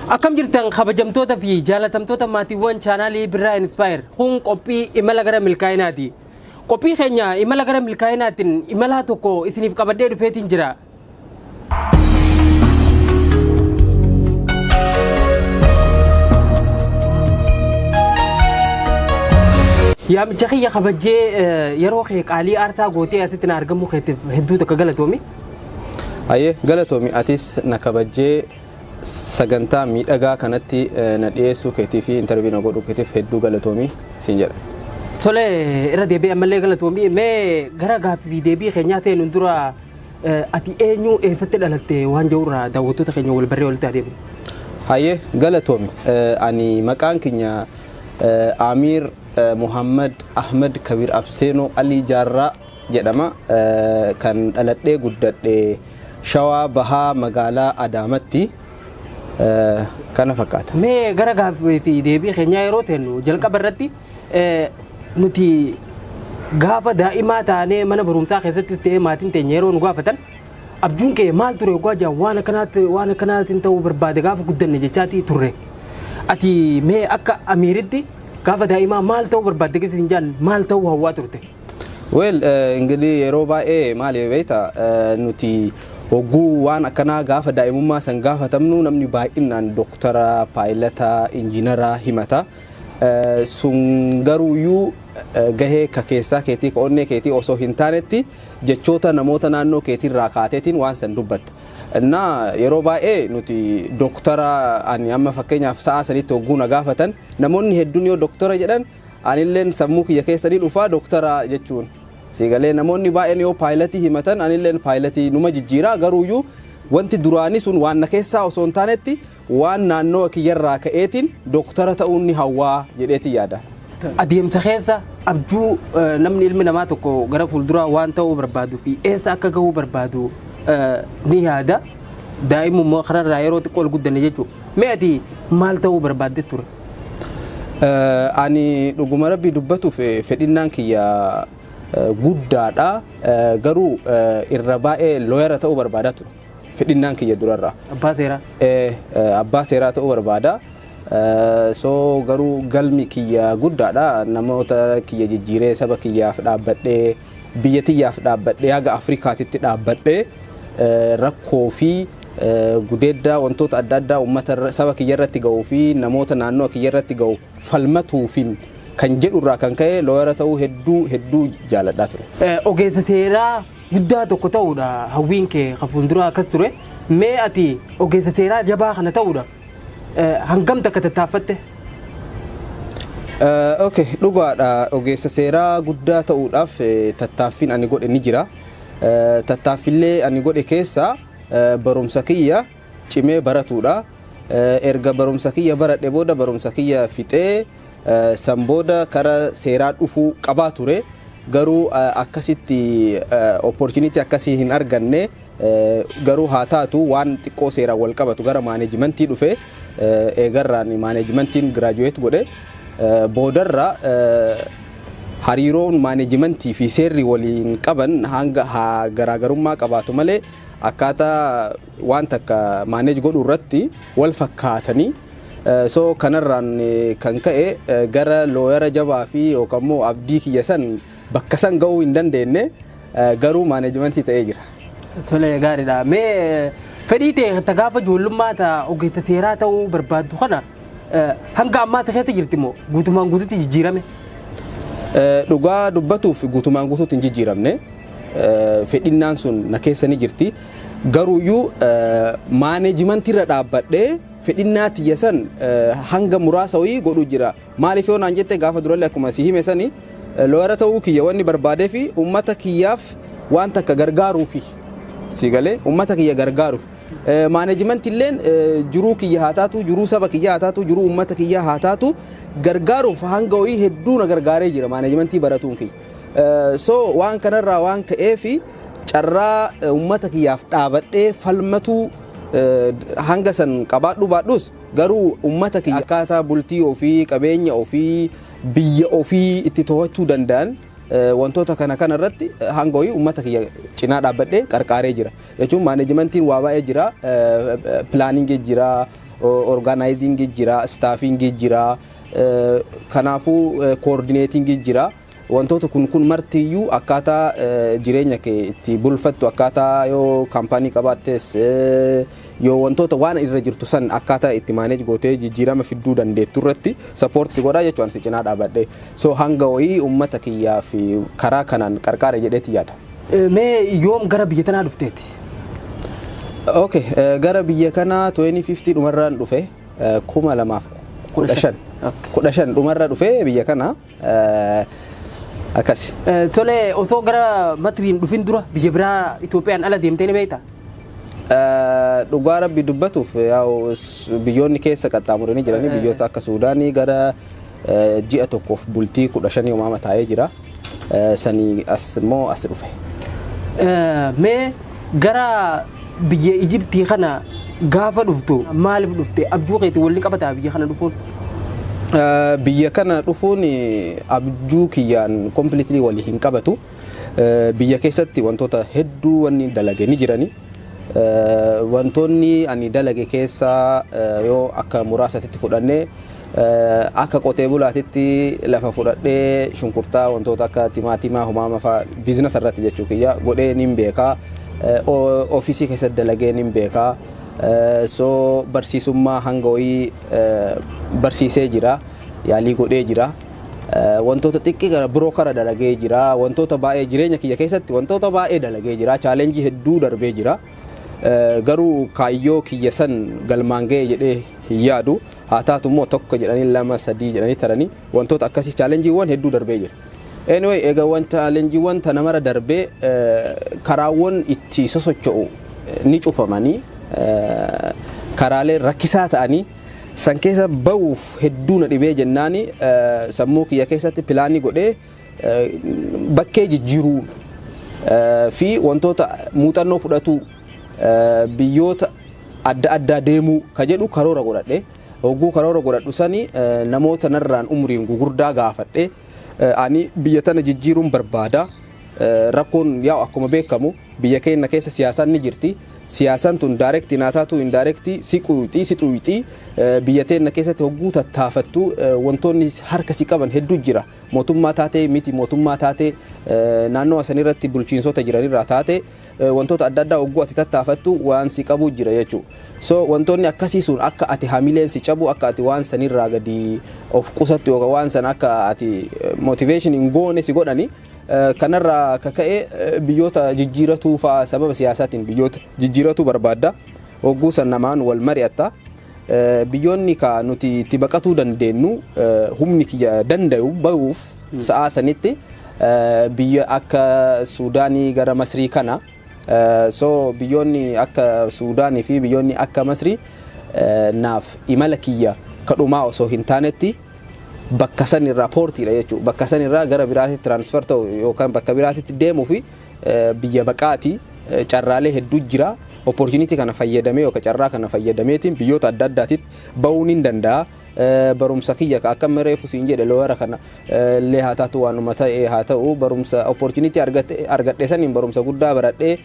Akkam jirtan, kabajamtoota fi jaalatamtoota maatiiwwan chaanaalii Birraa Inspire? Kun qophii imala gara milkaa'inaati. Qophii keenya imala gara milkaa'inaatiin imala tokko isiniif qabadhee dhufeetiin jira. Yaamicha kiyya kabajjee yeroo kee qaalii aarsaa gootee asitti na argamuu keetiif hedduu takka galatoomi. Hayyee, galatoomi. Atis na kabajjee sagantaa miidhagaa kanatti na dhiyeessuu keetii fi interview na godhuu keetiif hedduu galatoomi siin jedha. Tole, irra deebi'ee ammallee galatoomi. Mee gara gaaffii fi deebii keenyaa ta'e nun dura ati eenyu, eessatti dhalatte waan jedhurraa daawwattoota keenya wal barree walitti adeemu. Hayyee, galatoomi. Ani maqaan keenya Amiir Muhammad Ahmad Kabir Abseenoo Alii Jaarraa jedhama. Kan dhaladhee guddadhe Shawaa Bahaa, magaalaa Adaamatti. Kana fakkaata. Mee gara gaaffii fi deebii keenyaa yeroo teennu, jalqaba irratti nuti gaafa daa'imaa taanee mana barumsaa keessatti ta'ee maatiin teenya yeroo nu gaafatan, abjuun kee maal ture yoggaa jedhan, waan akkanaatti waan akkanaatiin ta'uu barbaade gaafa guddanne jechaatii turre. Ati mee akka Amiiritti gaafa daa'imaa maal ta'uu barbaadde keessa hin jaan, maal ta'uu hawwaa turte? Well, እንግዲህ yeroo baay'ee maali beekta, nuti hogguu waan akkanaa gaafa daa'imummaa san gaafatamnu namni baay'inaan doktara, paayilata, injiinara himata. Sun garuuyyuu gahee ka keessaa keetii, ka onnee keetii osoo hin taanetti jechoota namoota naannoo keetiirraa kaateetiin waan san dubbatta. Innaa yeroo baay'ee nuti doktara, ani amma fakkeenyaaf sa'a sanitti hogguu na gaafatan namoonni hedduun yoo doktora jedhan anilleen sammuu kiyya keessanii dhufaa doktara jechuun. Siigalee, namoonni baay'een yoo paayilatii himatan anilleen paayilatii numa jijjiiraa, garuuyyuu wanti duraanii sun waan na keessaa osoo hin taanetti waan naannoo kiyyarraa ka'eetiin doktara ta'uun ni hawwaa jedheetiin yaada. Adeemsa keessa abjuu namni, ilmi namaa tokko gara fuulduraa waan ta'uu barbaaduu fi eessa akka gahuu barbaadu ni yaada. Daa'imummaa kanarraa yeroo xiqqoo ol guddanne jechuudha. Mee ati maal ta'uu barbaadde ture? Ani dhuguma rabbii dubbatuuf fedhinnaan kiyya guddaadha. Garuu irra baay'ee lawyer ta'uu barbaadaa ture. Fedhinnaan kiyya durarraa. Abbaa seeraa. Abbaa seeraa ta'uu barbaada. So garuu galmi kiyya guddaadha. Namoota kiyya jijjiiree, saba kiyyaaf dhaabbadhee, biyya tiyyaaf dhaabbadhee, haga Afrikaatitti dhaabbadhee, rakkoo fi gudeeddaa wantoota adda addaa uummata saba kiyya irratti ga'uu fi namoota naannoo kiyya irratti ga'u falmatuufin kan jedhurraa kan ka'e lawyer ta'uu hedduu hedduu jaaladhaa ture. Ogeessa seeraa guddaa tokko ta'uudha hawwiin kee kan fuulduraa akkas ture. Mee ati ogeessa seeraa jabaa kana ta'uudha hangam takka tattaaffatte? Okay, dhugaadha, ogeessa seeraa guddaa ta'uudhaaf tattaaffiin ani godhe ni jira. Tattaaffiillee ani godhe keessa barumsa kiyya cimee baratuudha. Erga barumsa kiyya baradhe booda, barumsa kiyya fixee san booda kara seeraa dhufuu qabaa ture. Garuu akkasitti opportunity akkasii hin arganne. Garuu haa taatu, waan xiqqoo seeraan wal qabatu gara managementii dhufe. Eegarraan managementiin graduate godhe. Boodarra hariiroon managementii fi seerri waliin qaban hanga haa garaagarummaa qabaatu malee akkaataa waan takka manage godhuu irratti wal fakkaatanii, so kanarraan kan ka'e gara lawyer jabaa fi yookaan immoo abdii kiyya san bakka san ga'uu hin dandeenye, garuu managementii ta'ee jira. Tole, gaariidha. Mee fedhii ta'e ta gaafa ijoollummaa ta ogeessa seeraa ta'uu barbaaddu kana hanga ammaatti keessa jirti moo guutumaan guututti jijjiirame? Dhugaa dubbatuuf guutumaan guutuutti hin jijjiiramne. Fedhinnaan sun na keessa ni jirti. Garuuyyuu managementii irra dhaabbadhee fedhinnaa tiyya san hanga muraasa wayii godhuu jira. Maaliif yoo naan jette, gaafa durallee akkuma si hime sani lawyer ta'uu kiyya wanni barbaadee fi uummata kiyyaaf waan takka gargaaruufi. Si galee, uummata kiyya gargaaruuf. Managementii illeen jiruu kiyya haa taatu, jiruu saba kiyya haa taatu, jiruu uummata kiyya haa taatu, gargaaruuf hanga wayii hedduu na gargaaree jira managementii baratuun kiyya. So waan kanarraa waan ka'eefi carraa uummata kiyyaaf dhaabadhee falmatuu hanga san qabaadhu baadhus, garuu uummata kiyya akkaataa bultii ofii, qabeenya ofii, biyya ofii itti to'achuu danda'an wantoota kana kana irratti hanga wayii uummata kiyya cinaa dhaabbadhee qarqaaree jira. Jechuun managementiin waa baay'ee jira, planningii jira, Organizing jira, staffing jira, kanaafuu coordinating jira. Wantoota kun martiyyuu akkaataa jireenya kee itti bulfattu, akkaataa yoo kaampaanii qabaattes, yoo wantoota waan irra jirtu san akkaataa itti manage gootee jijjiirama fidduu dandeettu irratti support si godhaa jechuun si cinaa dhaabadhe. So hanga wayii uummata kiyyaa fi karaa kanaan qarqaara jedheeti yaada. Mee yoom gara biyya tanaa dhufteeti? Okay, gara biyya kanaa 2050 dhumarraan dhufe, 2015. 15 dhumarra dhufe biyya kana akkasi. Tole, osoo gara Masriin dhufin dura biyya biraa Itoophiyaan ala deemtee ni beektaa? Dhugaa Rabbi dubbatuuf, yaa'u biyyoonni keessa qaxxaamuranii jiranii biyyoota akka Suudaanii gara ji'a tokkoof bultii 15 uumama taa'ee jira. Sanii as immoo as dhufe. Mee gara biyya Ijiptii kana gaafa dhuftu maaliif dhufte? Abjuu keetii waliin qabataa biyya kana dhufuun? Biyya kana dhufuun abjuu kiyyaan completely walii hin qabatu. Biyya keessatti wantoota hedduu wanni dalage ni jirani. Wantoonni ani dalage keessaa yoo akka muraasatitti fudhannee, akka qotee bulaatitti lafa fudhadhee shunkurtaa, wantoota akka timaatimaa, humaama fa'aa business irratti jechuu kiyya godhee nin beekaa. Ofiisii keessatti dalagee nin beekaa. So barsiisummaa hanga wayii barsiisee jira, yaalii godhee jira. Wantoota xiqqii gara broker dalagee jira. Wantoota baay'ee jireenya kiyya keessatti wantoota baay'ee dalagee jira. Challenge hedduu darbee jira. Garuu kaayyoo kiyya san galmaan ga'e jedhee hin yaadu. Haa taatu immoo tokko jedhanii, lama, sadii jedhanii taranii wantoota akkasii challengeiiwwan hedduu darbee jira. Anyway, egaa wanta challengeiiwwan tana mara darbee karaawwan itti sosocho'u ni cufamanii, karaalee rakkisaa ta'anii san keessa ba'uuf hedduu na dhibee jennaani, sammuu kiyya keessatti plan godhee bakkee jijjiiruu fi wantoota muuxannoo fudhatu, biyyoota adda addaa deemuu ka jedhu karoora godhadhe. Hogguu karoora godhadhu sani namoota narraan umriin gugurdaa gaafadhe. Ani biyya tana jijjiiruun barbaada. Rakkoon yaa'u akkuma beekamu biyya keenya keessa siyaasaan ni jirti. Siyaasaan tun direct naa taatu indirect si quyxii si xuyxii. Biyya teenya keessatti hogguu tattaafattu wantoonni harka si qaban hedduu jira. Mootummaa taatee miti mootummaa taatee, naannoo sanirratti bulchiinsota jiranirraa taatee, wantoota adda addaa hogguu ati tattaafattu waan si qabu jira jechuudha. So wantoonni akkasii sun akka ati hamileen si cabu, akka ati waan sanirraa gadi of qusattu yookaan waan sana akka ati motivation hin goone si godhani. Kanarraa kaka'e biyyoota jijjiiratuu fa'aa sababa siyaasaatiin biyyoota jijjiiratuu barbaadda. Hogguu san namaan wal mari'atta. Biyyoonni ka nuti itti baqatuu dandeenyu, humni kiyya danda'u bahuuf sa'aa sanitti, biyya akka Suudaanii gara Masrii kana. So biyyoonni akka Suudaanii fi biyyoonni akka Masrii naaf imala kiyya kadhumaa osoo hin taanetti bakka san irraa poortiidha jechuudha. Bakka san irraa gara biraatti transfer ta'u yookaan bakka biraatti deemuu fi biyya baqaati carraalee hedduu jira. Opportunity kana fayyadamee yookaan carraa kana fayyadameetiin biyyoota adda addaatitti bahuun hin danda'a. Barumsa kiyya akka reefu siin jedhe lawyer kana illee haa taatu, waanuma ta'e haa ta'u, barumsa opportunity argadhe saniin barumsa guddaa baradhee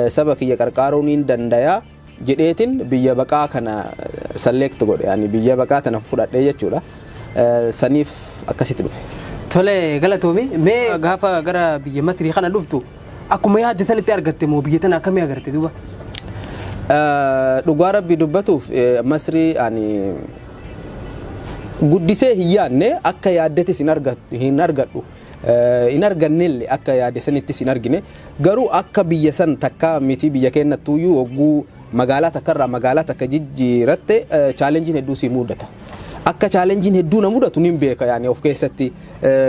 saba kiyya qarqaaruun hin danda'a jedheetiin biyya baqaa kana select godhe, yani biyya baqaa tana fudhadhee jechuudha. Saniif akkasitti dhufe. Tole, galatoomi. Mee gaafa gara biyya Masrii kana dhuftu akkuma yaadde sanitti argatte moo biyya tana akkamii agarte duuba? Dhugaa Rabbi dubbatuuf, Masrii ani guddisee hin yaadne. Akka yaaddetis hin argadhu. Hin argannellee, akka yaadde sanittis hin argine. Garuu akka biyya san takka miti, biyya keenyattuyyuu hogguu magaalaa takkarraa magaalaa takka jijjiiratte challengeiin hedduu si mudata. Akka challengeiin hedduu na mudatu nin beeka yaani of keessatti.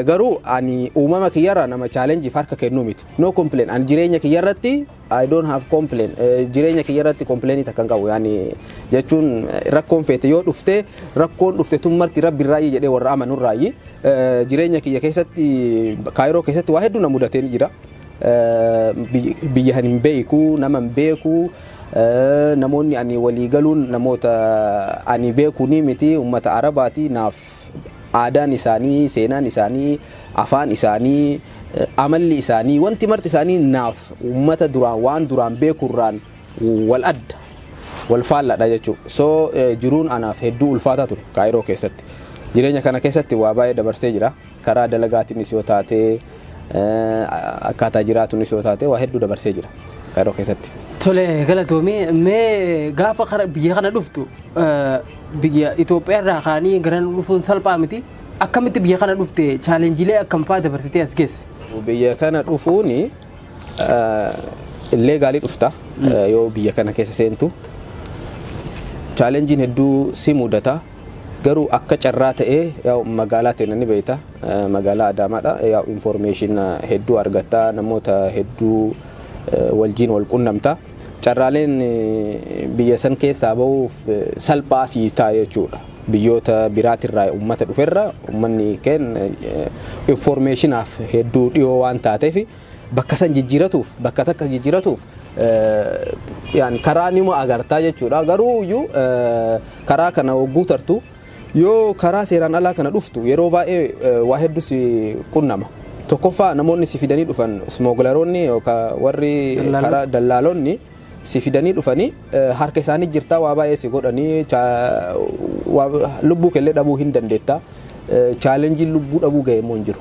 Garuu ani uumama kiyyarraa nama challengeiif harka kennuu miti. No complain. Ani jireenya kiyyarratti I don't have complain. Jireenya kiyyarratti complainii takka hin qabu. Yaani jechuun rakkoon feete yoo dhufte, rakkoon dhufte tun marti Rabbi irraayi jedhee warra amanurraayi. Jireenya kiyya keessatti Kaayiroo keessatti waa hedduu na mudateen jira. Biyya hin beeku, nama hin beeku. Namoonni ani walii galuun namoota ani beeku ni miti, ummata Arabaati. Naaf aadaan isaanii, seenaan isaanii, afaan isaanii, amalli isaanii, wanti marti isaanii naaf ummata duraan waan duraan beekurraan wal adda. Wal faalladha jechuudha. So jiruun anaaf hedduu ulfaataa ture Kaayiroo keessatti. Jireenya kana keessatti waa baay'ee dabarsee jira. Karaa dalagaatiinis yoo taate, akkaataa jiraatuunis yoo taate, waa hedduu dabarsee jira Kaayiroo keessatti. Tole, galatoomii. Mee gaafa biyya kana dhuftu, biyya Itoophiyaa irraa kaanii gara dhufuun salphaa miti. Akkamitti biyya kana dhufte? Challenge-iilee akkam fa'aa dabarsitee as geesse? Biyya kana dhufuuni illee gaarii dhufta yoo biyya kana keessa seentu. Challenge-iin hedduu si mudata. Garuu akka carraa ta'ee magaalaa ta'e ni beekta. Magaalaa Adaamaadha. Information hedduu argatta, namoota hedduu waljiin wal qunnamta. Carraaleen biyya san keessaa bahuuf salphaa sii ta'a jechuudha. Biyyoota biraatirraa uummata dhuferra uummanni keenya information-aaf hedduu dhiyoo waan taateef, bakka san jijjiiratuuf, bakka takka jijjiiratuuf yaani karaa nima agartaa jechuudha. Garuu iyyuu karaa kana hogguu tartu, yoo karaa seeraan alaa kana dhuftu, yeroo baay'ee waa hedduu si qunnama. Tokkoffaa, namoonni si fidanii dhufan, smuggler-oonni yookaan warri karaa dallaalonni si fidanii dhufanii, harka isaanii jirtaa, waa baay'ee si godhanii lubbuu kellee dhabuu hin dandeetta. Challenge-iin lubbuu dhabuu ga'e immoo hin jiru.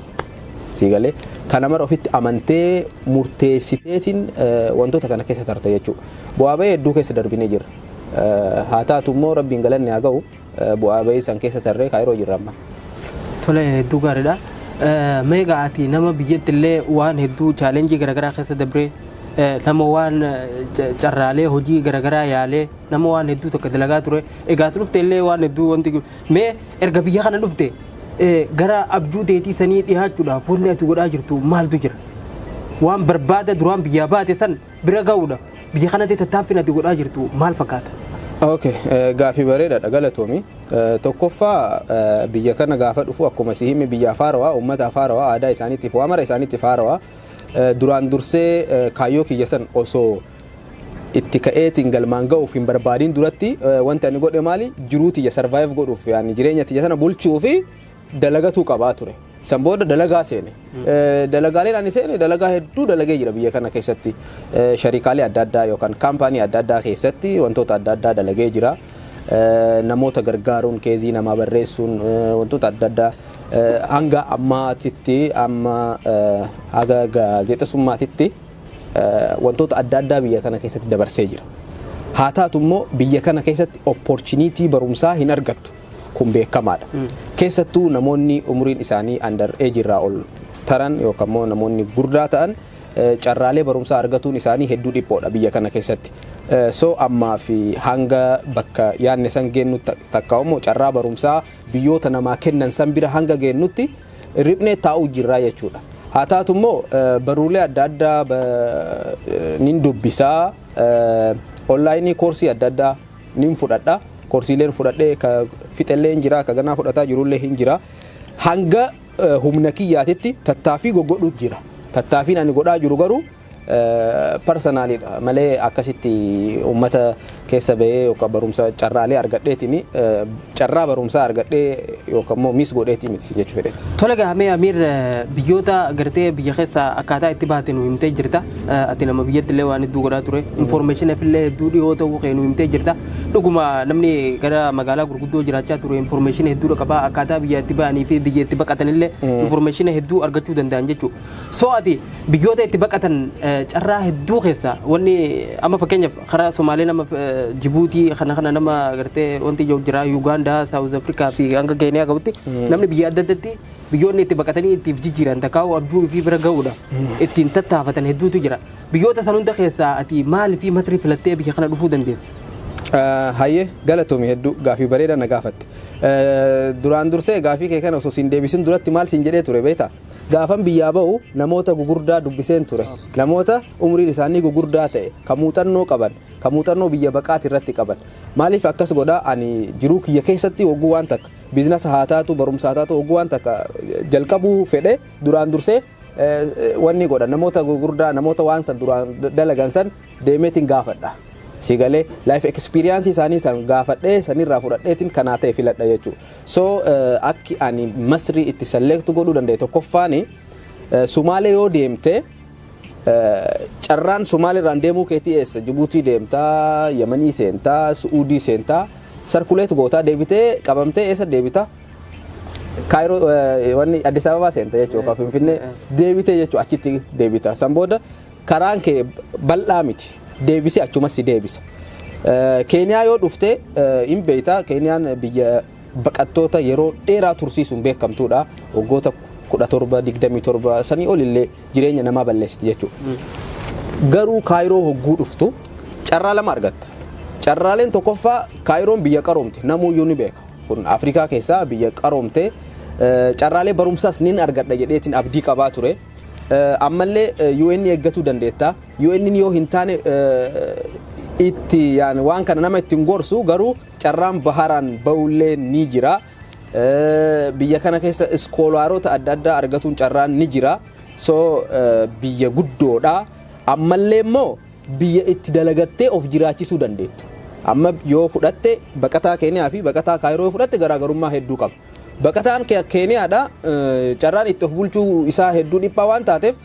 Si galee kana mara ofitti amantee murteessiteetiin wantoota kana keessa tarta jechuudha. Bu'aa bahii hedduu keessa darbinee jirra. Haa taatu immoo rabbiin galanni haa ga'u, bu'aa bahii san keessa tarree Kaayiroo jirra amma. Tole, hedduu gaariidha. Mee ati nama biyyatti illee waan hedduu challenge-ii garaagaraa keessa dabree, nama waan carraalee hojii garaagaraa yaalee, nama waan hedduu tokko dalagaa ture, egaa as dhufte illee waan hedduu wanti, mee erga biyya kana dhufte gara abjuu teetii sanii dhiyaachuudhaaf wanni ati godhaa jirtu maaltu jira? Waan barbaada duraan biyyaa baate san bira ga'uudha. Biyya kanatti tattaaffiin ati godhaa jirtu maal fakkaata? Okay, gaafii bareedaadha, galatoomi. Tokkoffaa, biyya kana gaafa dhufu, akkuma si hime, biyya afaarawaa, uummata afaarawaa, aadaa isaaniitiif, waa mara isaaniitiif haarawaa. Duraan dursee kaayyoo kiyya san osoo itti ka'eetiin galmaan ga'uuf hin barbaadin duratti, wanti ani godhe maali? Jiruu tiyya survive godhuuf, yaani jireenya tiyya sana bulchuu fi dalagatuu qabaa ture. San booda dalagaa seene. Dalagaaleen ani seene, dalagaa hedduu dalagee jira biyya kana keessatti. Sharikaalee adda addaa yookaan kaampaanii adda addaa keessatti wantoota adda addaa dalagee jira. Namoota gargaaruun, case-ii namaa barreessuun, wantoota adda addaa hanga ammaatitti, amma haga gaazexeessummaatitti wantoota adda addaa biyya kana keessatti dabarsee jira. Haa taatu immoo biyya kana keessatti opportunity barumsaa hin argattu. Kun beekamaadha. Keessattuu namoonni umuriin isaanii under age irraa ol taran yookaan immoo namoonni gurdaa ta'an, carraalee barumsaa argatuun isaanii hedduu dhiphoodha biyya kana keessatti. So ammaa fi hanga bakka yaadne san geennu, takka immoo carraa barumsaa biyyoota namaa kennan san bira hanga geennutti riphnee taa'uu jirraa jechuudha. Haa taatu immoo baruulee adda addaa nin dubbisaa, online course-ii adda addaa nin fudhadha. Course-iileen fudhadhee ka fixellee hin jira, ka ganaa fudhataa jirullee hin jira. Hanga humna kiyyaatitti tattaaffii goggodhu jira. Tattaaffiin ani godhaa jiru garuu personal-iidha malee akkasitti uummata keessa bahee yookaan barumsa carraalee argadheetiin, carraa barumsaa argadhee yookaan immoo miss godheetii miti jechuu fedheeti. Tole gahamee Amiir, biyyoota gartee biyya keessa akkaataa itti baate nu himtee jirta. Ati nama biyyatti illee waan hedduu godhaa ture. Information illee hedduu dhiyoo ta'uu kee nu himtee jirta. Dhuguma namni gara magaalaa gurguddoo jiraachaa ture information hedduu qaba. Akkaataa biyya itti ba'anii fi biyya itti baqatan illee information hedduu argachuu danda'an jechuudha. So ati biyyoota itti baqatan carraa hedduu keessa wanni amma fakkeenyaaf karaa Somaalee, nama Jibuutii kana nama gartee wanti jiru jira, Yuugaandaa, South Africa fi hanga Keeniyaa gahutti namni biyya adda addaatti biyyoonni itti baqatanii ittiif jijjiiran, takkaa'u abjuu fi bira ga'uudha ittiin tattaafatan hedduutu jira. Biyyoota san hunda keessaa ati maali fi Masrii filattee biyya kana dhufuu dandeesse? Hayyee, galatoomi, hedduu gaafii bareedaa na gaafatte. Duraan dursee gaafii kee kana osoo siin deebisin duratti maal siin jedhee ture beektaa? Gaafan biyyaa ba'u namoota gugurdaa dubbiseen ture. Namoota umriin isaanii gugurdaa ta'e, kan muuxannoo qaban, kan muuxannoo biyya baqaati irratti qaban. Maaliif akkas godhaa? Ani jiruu kiyya keessatti hogguu waan takka, business haa taatu, barumsa haa taatu, hogguu waan takka jalqabuu fedhe, duraan dursee wanni godha, namoota gugurdaa, namoota waan san duraan dalagan san deemeetiin gaafadha. Si galee, life experience isaanii san gaafadhee sanirraa fudhadheetiin kanaa ta'e filadha jechuudha. So akki ani Masrii itti select godhuu danda'e, tokkoffaani, Sumaalee yoo deemte Carraan Somaaliirraan deemuu keetii eessa? Jibuutii deemtaa, Yemanii seentaa, Su'uudii seentaa, circulate gootaa, deebitee qabamtee eessa deebitaa? Kaayiroo, wanni Addis Ababaa seenta jechuudha. Finfinnee deebitee jechuudha, achitti deebita. San booda karaan kee bal'aa miti. Deebisee achumas si deebisa. Keeniyaa yoo dhufte hin beekta. Keeniyaan biyya baqattoota yeroo dheeraa tursiisuun beekamtuudha. Waggoota 17, 27 sanii olillee jireenya namaa balleessiti jechuudha. Garuu Kaayiroo hogguu dhuftu carraa lama argatta. Carraaleen tokkoffaa, Kaayiroon biyya qaroomte, namuyyuu ni beeka. Kun Afrikaa keessaa biyya qaroomte, carraalee barumsaas nin argadha jedheetiin abdii qabaa ture. Ammallee UN eeggatuu dandeetta. UN yoo hin taane, itti yaani waan kana nama ittiin gorsu, garuu carraan baharaan bahullee ni jira. Biyya kana keessa scholarota adda addaa argatuun carraan ni jira. So biyya guddoodha. Ammallee immoo biyya itti dalagattee of jiraachisuu dandeettu. Amma yoo fudhatte, baqataa Keeniyaa fi baqataa Kaayiroo yoo fudhatte, garaagarummaa hedduu qaba. Baqataan Keeniyaadha, carraan itti of bulchuu isaa hedduu dhiphaa waan taateef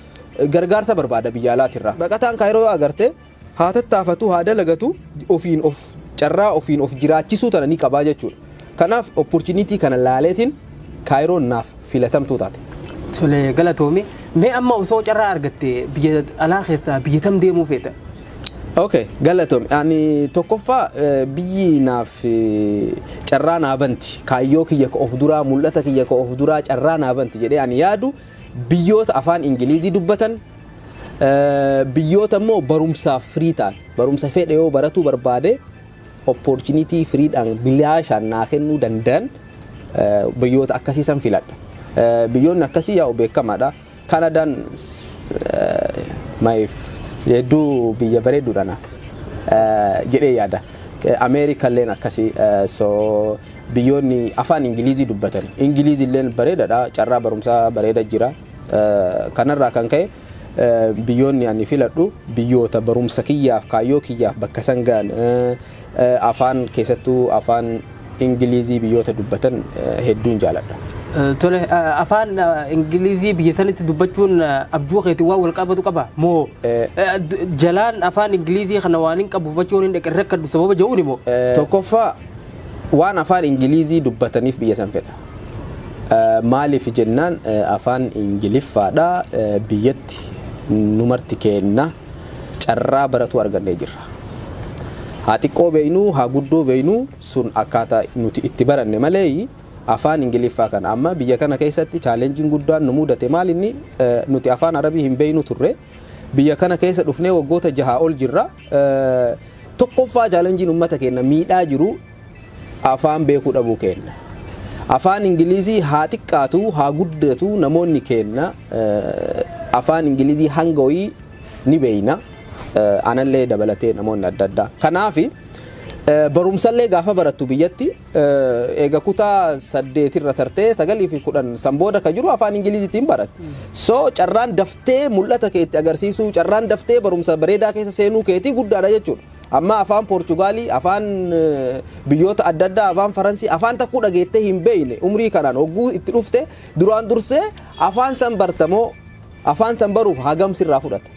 gargaarsa barbaada biyya alaatirraa. Baqataan Kaayiroo yoo agarte, haa tattaafatu, haa dalagatu, ofiin of carraa ofiin of jiraachisuu tana ni qabaa jechuudha. Kanaaf opportunity kana laaleetiin Kaayiroon naaf filatamtuu taate. Tole, galatoomi. Mee amma osoo carraa argatte biyya alaa keessaa biyya tam deemuu feeta? Okay, galatoomi. Ani tokkoffaa biyyi naaf carraa naa banti. Kaayyoo kiyya ka of duraa, mul'ata kiyya ka of duraa carraa naa banti jedhee ani yaadu, biyyoota afaan Ingilizii dubbatan, biyyoota immoo barumsaaf free ta'an, barumsa fedhe yoo baratuu barbaade opportunity freedhaan bilaashaan naa kennuu danda'an, biyyoota akkasii san filadha. Biyyoonni akkasii yaa'u beekamaadha. Kanadaan maayif hedduu biyya bareedduudha naaf jedhee yaada. Ameerikalleen akkasii. So biyyoonni afaan Ingilizii dubbatan. Ingiliziilleen bareedaadha. Carraa barumsaa bareeda jira. Kanarraa kan ka'e biyyoonni ani filadhu biyyoota barumsa kiyyaaf, kaayyoo kiyyaaf bakka san ga'an, afaan, keessattuu afaan Ingilizii biyyoota dubbatan hedduun jaaladha. Tole, afaan Ingilizii biyya sanitti dubbachuun abjuu keetii waan wal qabatu qaba moo jalaan afaan Ingilizii kana waan hin qabu hubachuun hin dhaqe rakkadhu sababa jedhuun moo? Tokkoffaa, waan afaan Ingilizii dubbataniif biyya san fedha. Maaliif jennaan, afaan Ingiliffaadha biyyatti numarti kenna carraa baratu argannee jirra. Haa xiqqoo beeynuu, haa guddoo beeynuu, sun akkaataa nuti itti baranne malee, afaan Ingiliffaa kana amma biyya kana keessatti challengeiin guddaan nu mudate maal inni? Nuti afaan Arabii hin beeynu turre. Biyya kana keessa dhufnee waggoota 6 ol jirra. Tokkoffaa challengeiin uummata keenya miidhaa jiru afaan beekuu dhabuu kenna. Afaan Ingilizii haa xiqqaatu haa guddatu, namoonni kenna afaan Ingilizii hanga wayii ni beeyna. Anallee dabalatee namoonni adda addaa. Kanaafi barumsallee gaafa barattu biyyatti eega kutaa 8rra tartee, 9 fi 10 san booda ka jiru afaan Ingiliziitiin baratte. So carraan daftee mul'ata keetti agarsiisuu, carraan daftee barumsa bareedaa keessa seenuu keetii guddaadha jechuudha. Amma afaan Poorchugaalii, afaan biyyoota adda addaa, afaan Faransii, afaan takkuu dhageettee hin beeyne umrii kanaan hogguu itti dhufte, duraan dursee afaan san bartamoo, afaan san baruuf hagam sirraa fudhata?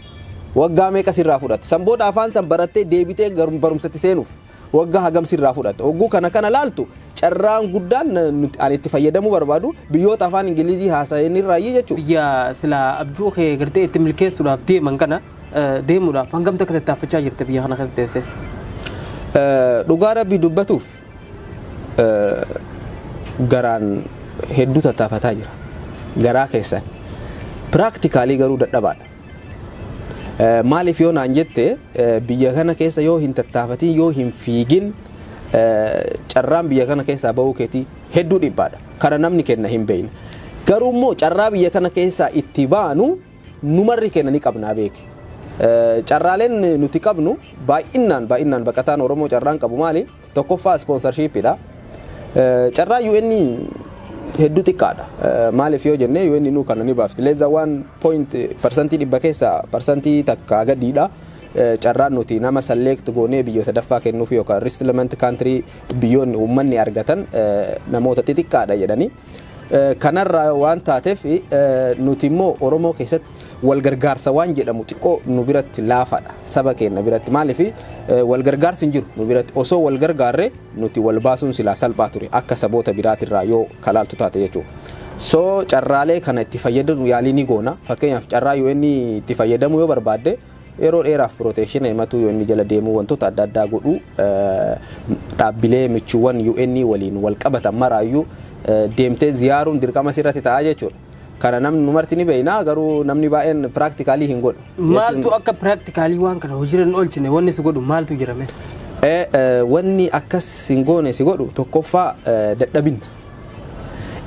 Waggaa meeqa sirraa fudhata? San booda afaan san barattee deebitee barumsatti seenuuf waggaa hagam sirraa fudhata? Hogguu kana kana laaltu, carraan guddaan ani itti fayyadamuu barbaadu biyyoota afaan Ingilizii haasa'anirraayyii jechuudha. Biyya sila abjuu kee gartee itti milkeessuudhaaf deeman kana deemuudhaaf hangam takka tattaaffachaa jirta biyya kana keessa teessee? Dhugaa Rabbii dubbatuuf, garaan hedduu tattaafataa jira. Garaa keessan. Practically garuu dadhabaadha. Maaliif yoo naan jette, biyya kana keessa yoo hin tattaafatin, yoo hin fiigin, carraan biyya kana keessaa bahuu keetii hedduu dhibbaadha. Kana namni kenna hin beekne. Garuu immoo carraa biyya kana keessaa itti baanu numarri kenna ni qabnaa beeki. Carraaleen nuti qabnu baay'inaan baqataan Oromoo carraan qabu maali? Tokkoffaa sponsorshipiidha. Carraa UN hedduu xiqqaadha. Maaliif yoo jenne, UN nu kana ni baafti. Less than 1% keessaa 1% gadiidha. Carraan nuti nama select goonee biyya sadaffaa kennuuf yookaan resettlement country biyyoonni uummanni argatan namoota xixiqqaadha jedhanii. Kanarraa waan taateef nuti immoo Oromoo keessatti Wal gargaarsa waan jedhamu xiqqoo nu biratti laafaadha, saba keenya biratti. Maaliif wal gargaarsi hin jiru nu biratti? Osoo wal gargaarre nuti wal baasuun silaa salphaa ture, akka saboota biraatirraa yoo kalaaltu taate jechuudha. So carraalee kana itti fayyadamu yaalii ni goona. Fakkeenyaaf, carraa UN itti fayyadamuu yoo barbaadde, yeroo dheeraaf protection himatu, UN jala deemuu, wantoota adda addaa godhuu, dhaabbilee michuuwwan UN waliin wal qabatan maraayyuu deemtee ziyaaruun dirqama sirratti ta'a jechuudha. Kana namni nu marti ni beekna, garuu namni baay'een practically hin godhu. Maaltu akka practically waan kana hojiirra hin oolchine wanni si godhu maaltu jirame? Wanni akkas hin goone si godhu, tokkoffaa, dadhabinna.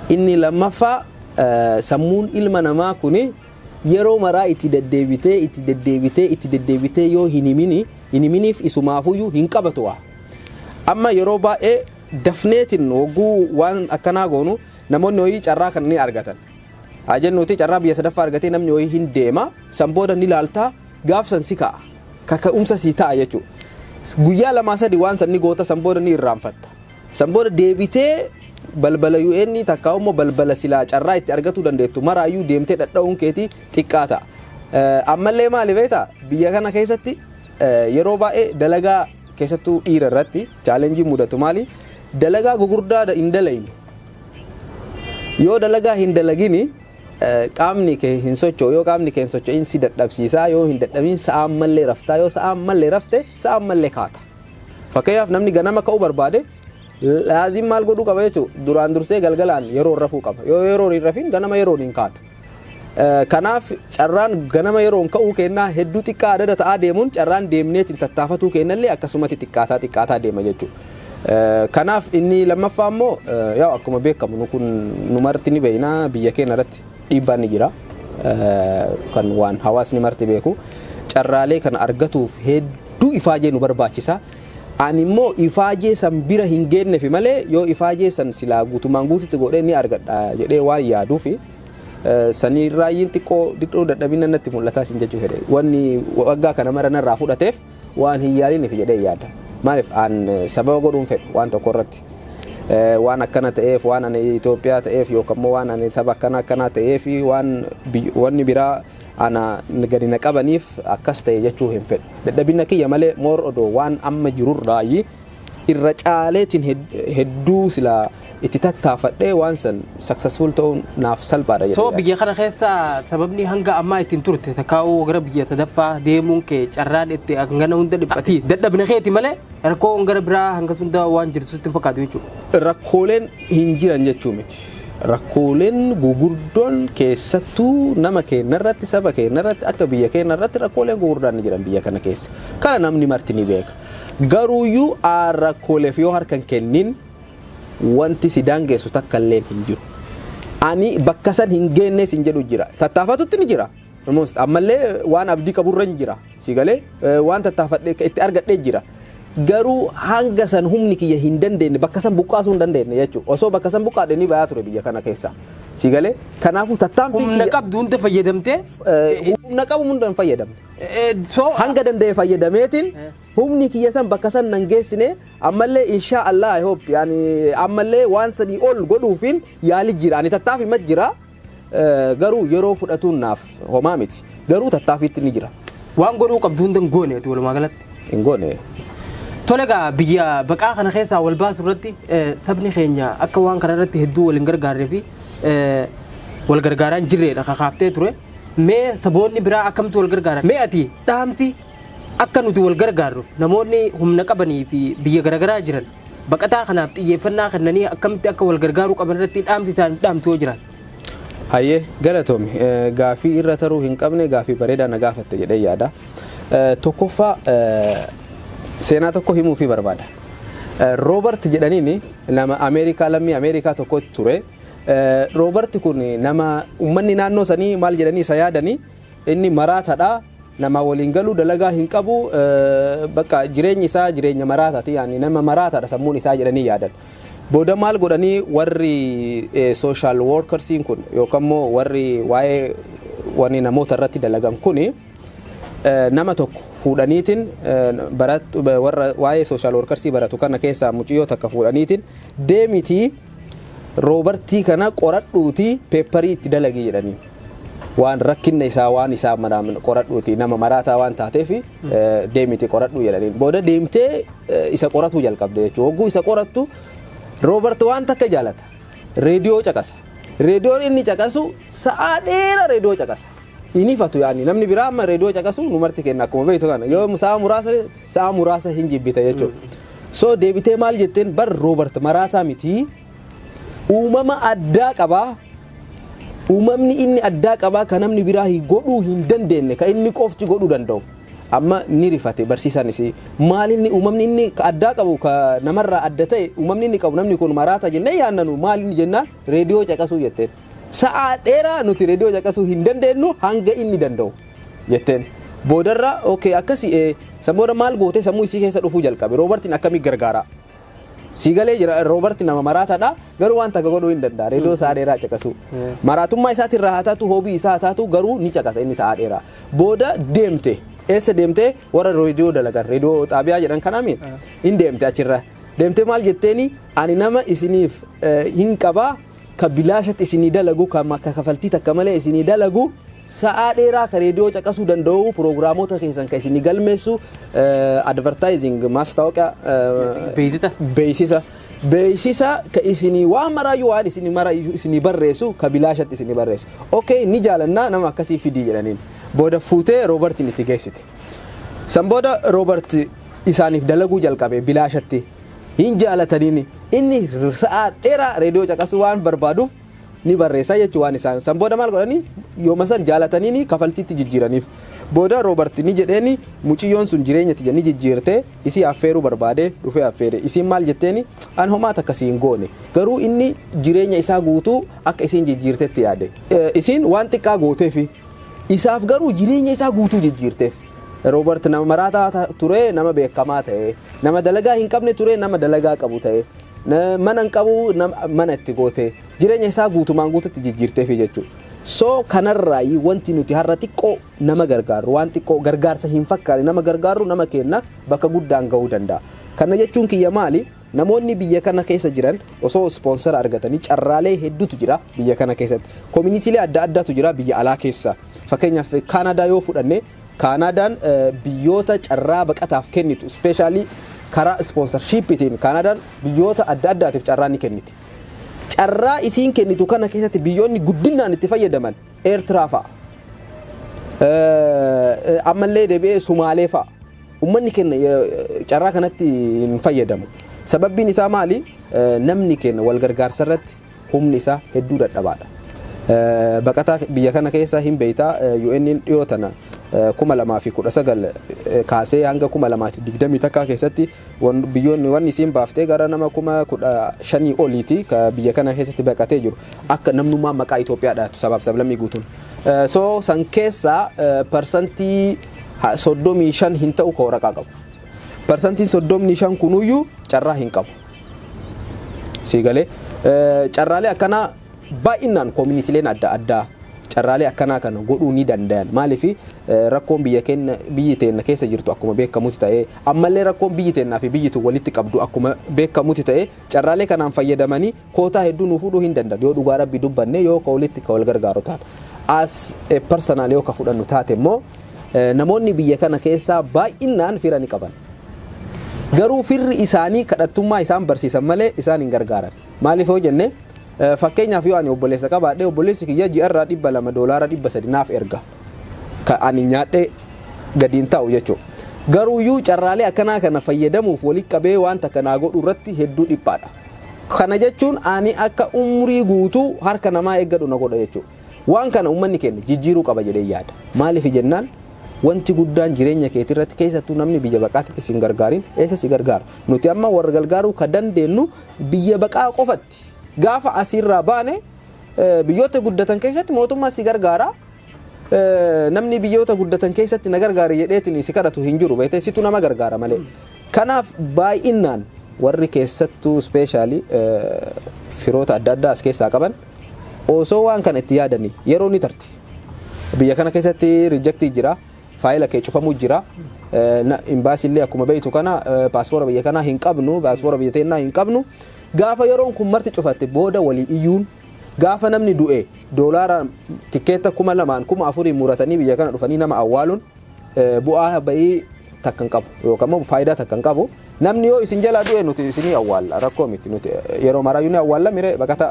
Inni lammaffaa, sammuun ilma namaa kuni yeroo maraa itti deddeebitee, itti deddeebitee, itti deddeebitee yoo hin himini, hin himiniif, isumaafuyyuu hin qabatu waa. Amma yeroo baay'ee dafneetiin hogguu waan akkanaa goonu, namoonni hoyii carraa kana ni argatan. Haa jennuuti, carraa biyya sadaffaa argatee namni hoyii hin deema, san booda ni laaltaa, gaafsan si ka'a. Kaka'umsa si ta'a jechuudha. Guyyaa lamaa sadi waan san ni goota, san booda ni irraanfatta. San booda deebitee balbala UN takkaa immoo balbala silaa carraa itti argatuu dandeettu maraayyuu deemtee dhadha'uun keetii xiqqaa ta'a. Ammallee maali beektaa, biyya kana keessatti yeroo baay'ee dalagaa, keessattuu dhiira irratti challenge mudatu maali? Dalagaa gugurdaa hin dalaynu. Yoo dalagaa hin dalagini, qaamni kee hin socho'u. Yoo qaamni kee hin socho'in, si dadhabsiisaa. Yoo hin dadhabin, sa'aan mallee raftaa. Yoo sa'aan mallee rafte, sa'aan mallee kaata. Fakkeenyaaf, namni ganama ka'uu barbaade laazim maal godhuu qaba jechuudha? Duraan dursee galgalaan yeroo rafuu qaba. Yoo yeroo hin rafin, ganama yeroo hin kaatu. Kanaaf carraan ganama yeroon ka'uu kennaa hedduu xiqqaa adada ta'aa deemuun, carraan deemneetiin tattaafatuu kennallee akkasumatti xiqqaataa xiqqaataa deema jechuudha. Kanaaf inni lammaffaa immoo, yaa akkuma beekamu, nu kun nu marti ni beekna, biyya keenya irratti dhiibbaan ni jira. Kan waan hawaasni marti beeku, carraalee kana argatuuf hedduu ifaajee nu barbaachisa. Ani immoo ifaajee san bira hin geennefi malee, yoo ifaajee san silaa guutumaan guututti godhee ni argadha jedhee waan yaaduufi, sanirraayyiin xiqqoo xiqqoo dadhabina natti mul'ataa sin jechuu fedhe. Wanni waggaa kana mara narraa fudhateef waan hin yaaliniif jedhee yaada. Maaliif an sababa godhuun fedhu waan tokko irratti. Waan akkana ta'eef, waan ani Itoophiyaa ta'eef, yookaan immoo waan ani saba akkana akkanaa ta'eef, waan wanni biraa ana gadi na qabaniif akkas ta'e jechuu hin fedhu. Dadhabina kiyya malee, moor odoo waan amma jirurraayi irra caaleetiin hedduu silaa itti tattaafadhee, waan san successful ta'uun naaf salphaadha jedhee. So biyya kana keessa sababni hanga ammaa ittiin turte takkaa'uu gara biyya sadaffaa deemuun kee, carraan itti hangana hunda dhiphatii, dadhabina keeti malee rakkoo gara biraa hanga hunda waan jirtu sitti hin fakkaatu jechuudha. Rakkooleen hin jiran jechuu miti. Rakkooleen gugurdoon keessattuu nama keenya irratti, saba keenya irratti, akka biyya keenya irratti rakkooleen gugurdaan ni jiran biyya kana keessa. Kana namni marti ni beeka. Garuuyyuu rakkooleef yoo harka hin kennin, wanti si daangeessu takka illee hin jiru. Ani bakka san hin geenne sin jedhu jira. Tattaafatutti ni jira. Almost ammallee waan abdii qaburra hin jira. Si galee, waan tattaafadhee itti argadhee jira. Garuu hanga san humni kiyya hin dandeenye, bakka san buqqaasuu hin dandeenye jechuudha. Osoo bakka san buqqaadhe, ni bayaa ture biyya kana keessa. Si galee, kanaafuu tattaaffii Humna qabdu hunda fayyadamtee. Humna qabu hunda hin fayyadamne. So Hanga danda'e fayyadameetiin, humni kiyya san bakka san nan geessine. Ammallee insha Allah, I hope, yani ammallee waan sanii ol godhuufin yaali jira. Ani tattaaffii mat jira. Garuu yeroo fudhatuun naaf homaa miti. Garuu tattaaffiitti ni jira. Waan godhuu qabdu hunda hin goone ati walumaa galatti. Hin goone. Tole egaa, biyya baqaa kana keessaa wal baasu irratti sabni keenya akka waan kana irratti hedduu wal hin gargaarree fi wal gargaaraa hin jirredha kakaaftee ture. Mee saboonni biraa akkamtu wal gargaaran? Mee ati dhaamsi akka nuti wal gargaarru, namoonni humna qabanii fi biyya garaagaraa jiran baqataa kanaaf xiyyeeffannaa kennanii akkamitti akka wal gargaaruu qaban irratti dhaamsi isaaniif dhaamtu yoo jiraate. Hayyee, galatoomi. Gaafii irra taruu hin qabne, gaafii bareedaa na gaafatte jedhee yaada. Tokkoffaa, seenaa tokko himuufii barbaada. Roobert jedhaniini nama Ameerikaa, lammii Ameerikaa tokko ture. Roobert kun nama uummanni naannoo sanii maal jedhanii isa yaadanii, inni maraataadha. Nama waliin galuu, dalagaa hin qabu, bakka jireenyi isaa jireenya maraataati, yaani nama maraataadha sammuun isaa jedhanii yaadan. Booda maal godhanii, warri social workersiin kun yookaan immoo warri waa'ee wanni namoota irratti dalagan kuni, nama tokko fuudhaniitiin, warra waa'ee social workersii baratu kana keessaa mucayyoo takka fuudhaniitiin, deemitii Roobartii kana qoradhuutii paper itti dalagii jedhanii. Waan rakkinna isaa waan isaa qoradhuuti, nama maraataa waan taateef deemiti qoradhu jedhaniin. Booda deemtee isa qoratuu jalqabde jechuudha. Hogguu isa qorattu, Roobert waan takka jaalata. Reediyoo caqasa. Reediyoon inni caqasu sa'aa dheeraa reediyoo caqasa. Inifatu yaani namni biraa amma reediyoo caqasu nu marti kenna, akkuma beektu kana yoo sa'aa muraasa hin jibbita jechuudha. So deebitee maal jetteen? Bar Roobert maraataa miti, uumama addaa qabaa. Uumamni inni addaa qabaa kan namni biraa godhuu hin dandeenye, kan inni qofti godhuu danda'u. Amma ni rifate barsiisaan isii. Maal inni uumamni inni addaa qabu, ka namarraa adda ta'e, uumamni inni qabu, namni kun maraata jennee yaannanu, maal inni jennaan, reediyoo caqasuu jetteen. Sa'aa dheeraa nuti reediyoo caqasuu hin dandeenyu hanga inni danda'u jetteen. Boodarra okay, akkasi san booda maal goote? Sammuu isii keessa dhufuu jalqabe. Roobertiin akkamii gargaara? Si galee jira, Roobert nama maraataadha, garuu waan takka godhuu hin danda'a, reediyoo sa'aa dheeraa caqasuu. Maraatummaa isaatirraa haa taatu, hobby isaa haa taatu, garuu ni caqasa inni sa'aa dheeraa. Booda deemte. Eessa deemte? Warra reediyoo dalagan, reediyoo xaabiyaa jedhan kanaami hin deemte achirra. Deemte maal jetteeni? Ani nama isiniif hin qabaa, ka bilaashatti isinii dalagu, ka kafaltii takka malee isinii dalagu, sa'aa dheeraa ka reediyoo caqasuu danda'u, piroogiraamota keessan ka isinii galmeessu, advertising, ማስታወቂያ. Beeksisa. Beeksisa. Beeksisa ka isinii waan maraayyuu, waan isinii mara isinii barreessu, ka bilaashatti isinii barreessu. Okay, ni jaalannaa, nama akkasii fidii jedhaniin. Booda fuutee Roobertiin itti geessite. San booda Roobert isaaniif dalaguu jalqabe bilaashatti. Hin jaalataniin, inni sa'aa dheeraa reediyoo caqasuu waan barbaaduuf ni barreessaa jechuu waan isaan. San booda maal godhanii? Yooma san jaalataniini kafaltiitti jijjiiraniif. Booda Roobert ni jedheeni, muciyyoon sun jireenya tiyya ni jijjiirtee, isii affeeruu barbaade, dhufee affeere. Isiin maal jetteeni? An homaa takka siin goone, garuu inni jireenya isaa guutuu akka isiin jijjiirtetti yaade. Isiin waan xiqqaa gooteefi isaaf garuu jireenya isaa guutuu jijjiirteef. Roobert nama maraataa ture nama beekamaa ta'e, nama dalagaa hin qabne ture nama dalagaa qabu ta'e, mana hin qabu mana itti goote, jireenya isaa guutumaan guututti jijjiirteefi jechuudha. So kanarraayi wanti nuti har'a xiqqoo nama gargaarru, waan xiqqoo gargaarsa hin fakkaane nama gargaarru, nama kenna bakka guddaan gahuu danda'a. Kana jechuun kiyya maali? Namoonni biyya kana keessa jiran osoo sponsor argatanii, carraalee hedduutu jira biyya kana keessatti. Communitylee adda addaatu jira biyya alaa keessa. Fakkeenyaaf Kaanadaa yoo fudhanne, Kaanadaan biyyoota carraa baqataaf kennitu, especially karaa sponsorshipiitiin Kaanadaan biyyoota adda addaatiif carraa ni kenniti. Carraa isiin kennitu kana keessatti biyyoonni guddinaan itti fayyadaman Eertiraa fa'a. Ammallee deebi'ee Sumaalee fa'a. Uummanni keenya carraa kanatti hin fayyadamu. Sababbiin isaa maali? Namni keenya wal gargaarsa irratti humni isaa hedduu dadhabaadha. Baqataa biyya kana keessa hin beektaa, UN dhiyoo tana 2019 kaasee hanga 2021 keessatti biyyoonni wanni isiin baaftee gara nama 15,000 oliiti ka biyya kana keessatti baqatee jiru, akka namnummaa maqaa Itoophiyaa dhaatu sabaaf sablammii guutuun. So san keessaa 35% hin ta'u ka waraqaa qabu. 35% kunuyyuu carraa hin qabu. Siigalee carraalee akkanaa baay'inaan communityleen adda addaa carraalee akkanaa kana godhuu ni danda'an. Maaliif? Rakkoon biyya keenya, biyyi teenna keessa jirtu akkuma beekamutti ta'ee, ammallee rakkoon biyyi teennaa fi biyyi tun walitti qabdu akkuma beekamutti ta'ee, carraalee kanaan fayyadamanii kootaa hedduu nuu fuudhuu hin danda'an yoo dhugaa rabbi dubbanne, yoo ka walitti ka wal gargaaru taate. As personal yoo ka fudhannu taate immoo, namoonni biyya kana keessaa baay'inaan fira ni qaban. Garuu firri isaanii kadhattummaa isaan barsiisan malee isaan hin gargaaran. Maaliif yoo jenne, fakkeenyaaf yoo ani obboleessa qabaadhe, obboleessi kiyya ji'arraa 200, doolaara 300 naaf erga. Ka ani nyaadhee gadiin ta'u jechuudha. Garuuyyuu carraalee akkanaa kana fayyadamuuf walitti qabee waan takka naa godhu irratti hedduu dhiphaadha. Kana jechuun ani akka umrii guutuu harka namaa eeggadhu na godha jechuudha. Waan kana uummanni keenya jijjiiruu qaba jedhee yaada. Maaliif jennaan, wanti guddaan jireenya keetii irratti, keessattuu namni biyya baqaatitti si hin gargaarin eessa si gargaara? Nuti amma warra gargaaruu ka dandeenyu biyya baqaa qofatti. Gaafa asirraa baane biyyoota guddatan keessatti mootummaa si gargaara. Namni biyyoota guddatan keessatti na gargaara jedheetiin si kadhatu hin jiru, beektee, situ nama gargaara malee. Kanaaf baay'inaan warri keessattuu especially firoota adda addaa as keessaa qaban osoo waan kana itti yaadanii, yeroo ni tarti. Biyya kana keessatti reject jira, faayila kee cufamuu jira. Imbaasiillee akkuma beektu kana paaspoora biyya kanaa hin qabnu, paaspoora biyya teennaa hin qabnu. Gaafa yeroon kun marti cufatte booda walii iyyuun Gaafa namni du'e doolaara tikkeetta 2000 4000 muratanii biyya kana dhufanii nama awwaaluun bu'aa ba'ii takka hin qabu yookaan immoo faayidaa takka hin qabu. Namni yoo isin jalaa du'e nuti isinii awwaalla, rakkoo miti, nuti yeroo maraayyuu ni awwaalla miree baqata.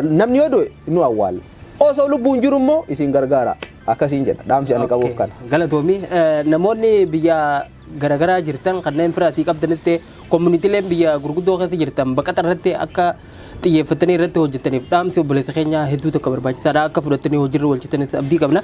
Namni yoo du'e nu awwaalla. Osoo lubbuun jiru immoo isin gargaara, akkasiin jedha dhaamsi ani qabuuf kana. Galatoomii. Namoonni biyya garaagaraa jirtan, kanneen firaatii qabdanis ta'e communityleen biyya gurguddoo keessa jirtan, baqata irratti akka xiyyeeffatanii irratti hojjetaniif dhaamsi obboleessa keenyaa hedduu tokko barbaachisaadha. Akka fudhatanii hojiirra oolchitanis abdii qabna.